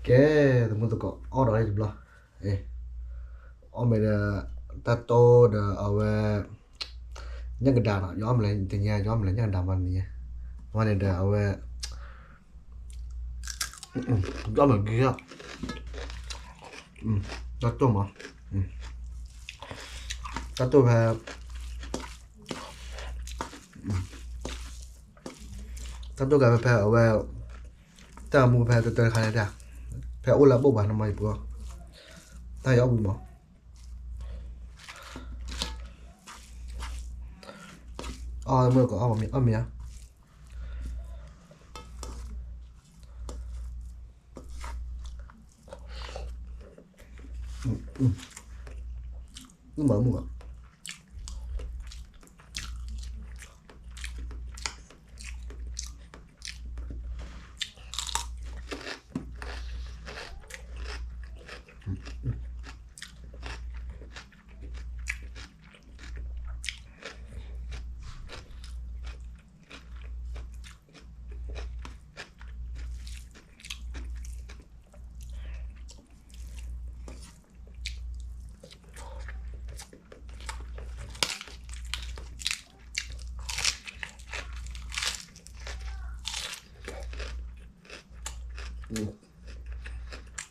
ကဲ, သမူသကိး အီၣ်ဒီးတဘျီ, အီၣ်မ့ၤဒီး တၢ်တိၢ်ဒီးအဝဲ ညၣ်ကဒါနီၤ, ယအီၣ်မ့ၤလၢတနံၤညါ, ယအီၣ်မ့ၤလၢညၣ်ကဒါမ့ၢ်တနံၤညါ, ဝဲန့ၣ်ဒီးအဝဲ ယအီၣ်မ့ၤဂ့ၤလီၤ, တၢ်တိၢ်မး, တၢ်တိၢ်ဖဲ တၢ်တိၢ်ကဲဖဲဖဲအဝဲ တၢ်မူဖဲတတၢတခါန့ၣ်ဒၣ်, ဖဲအိၣ်လၢအဘိၣ်ဘၣ်န့ၣ်မး ယပှၤ, တၢ်ယအီၣ်ဝံၤမး, အီၣ်မ့ၤကီး အီၣ်မ့ၤဧါ, မ့ၢ်မးမုၢ်ဘၣ်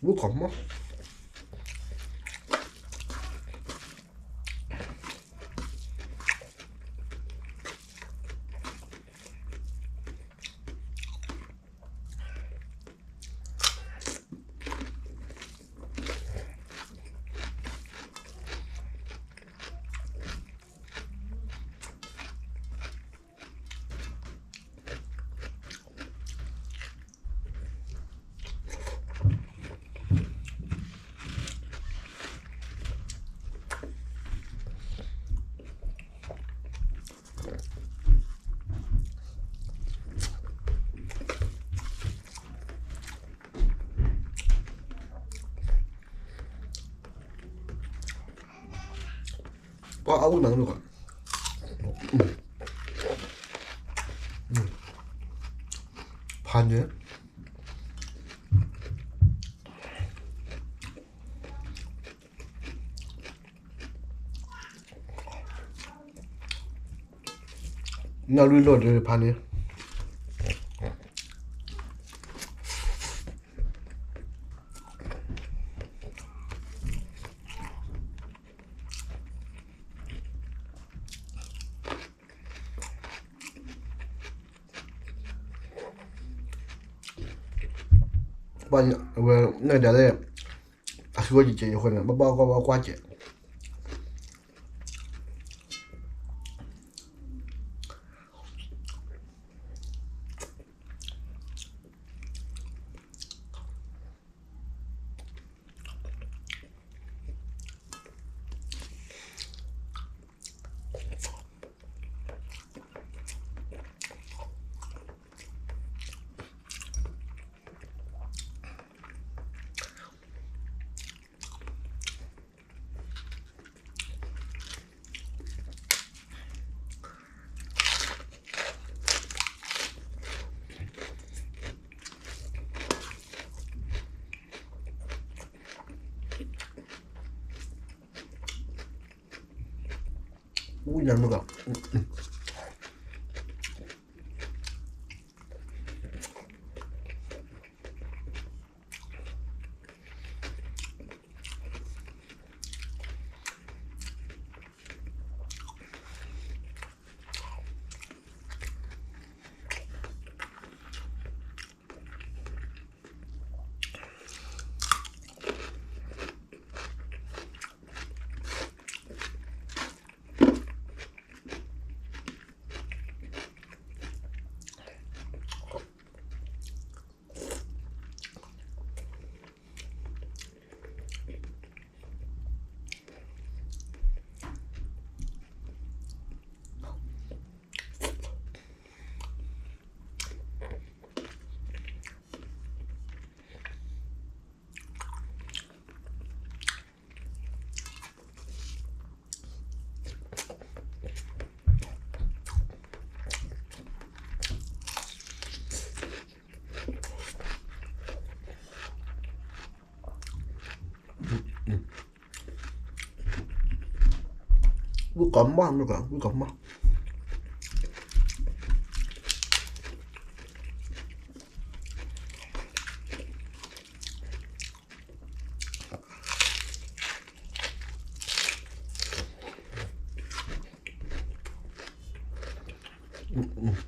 ဝူခိၣ်မး ပှၤအါအူနၤမုၢ်ကီး ဖးန့ၣ် နၢ်လွံၢ်လိၢ်ဒ်ဖးန့ၣ် ပှၤဝဲန့ၣ်ဒၣ်လဲၣ် အဃုဝဲကဲးကဲးအဃိန့ၣ် ဘၣ်ဘၣ်ကွၢ်ကွၢ်ကွၢ်ကဲး အူညါမုၢ်ကီး ဝံၣ်ကီးမီၢ် မ့ၢ်ကီး ဝံၣ်ကီးမီၢ်.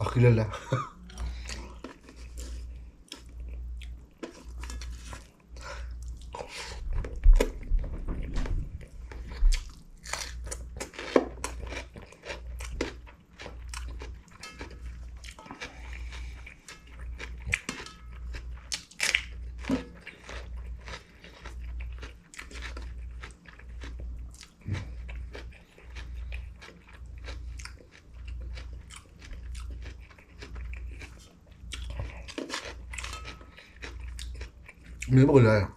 အဃံလၢ်လၢ်. မ့ၢ်ဘၣ်ကလဲၣ်.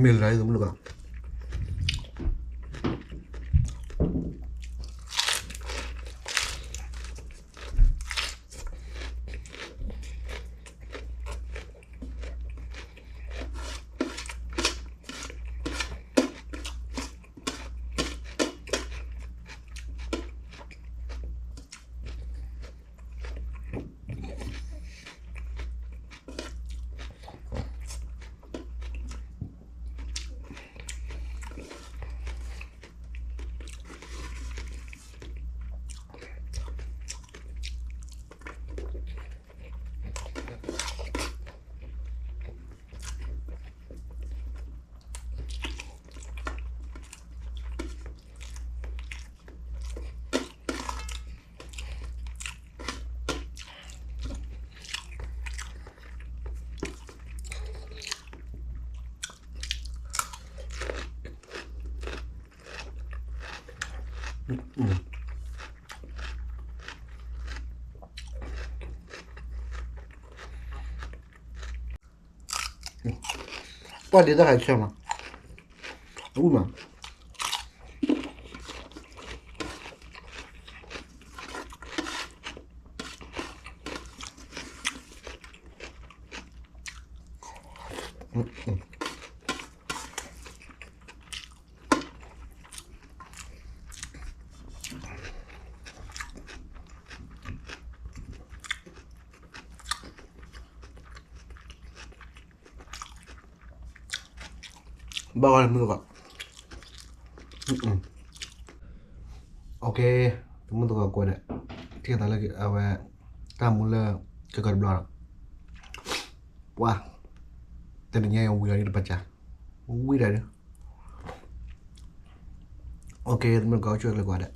မ့ၢ်လၢယသမုၣ်တဂၤ ပှၤဒ်တၢ်ခါဆၢမး, အူမး. ဘၣ်ဝဲ သမုၢ်သကိး, သမုၢ်သကိးကွၢ်ဒီး ထံၣ်သးလၢအဝဲ တၢ်မူလၢ ကကီတဘျီဒီး ပှၤ တနံၤညါအံၤဝံၤလီၤဒ်တပာ်စၢ်, ဝံၤဒၣ်ဒုး, သမုၢ်သကိးအိၣ်ဆူၣ်အိၣ်ချ့ကွၢ်ဒီး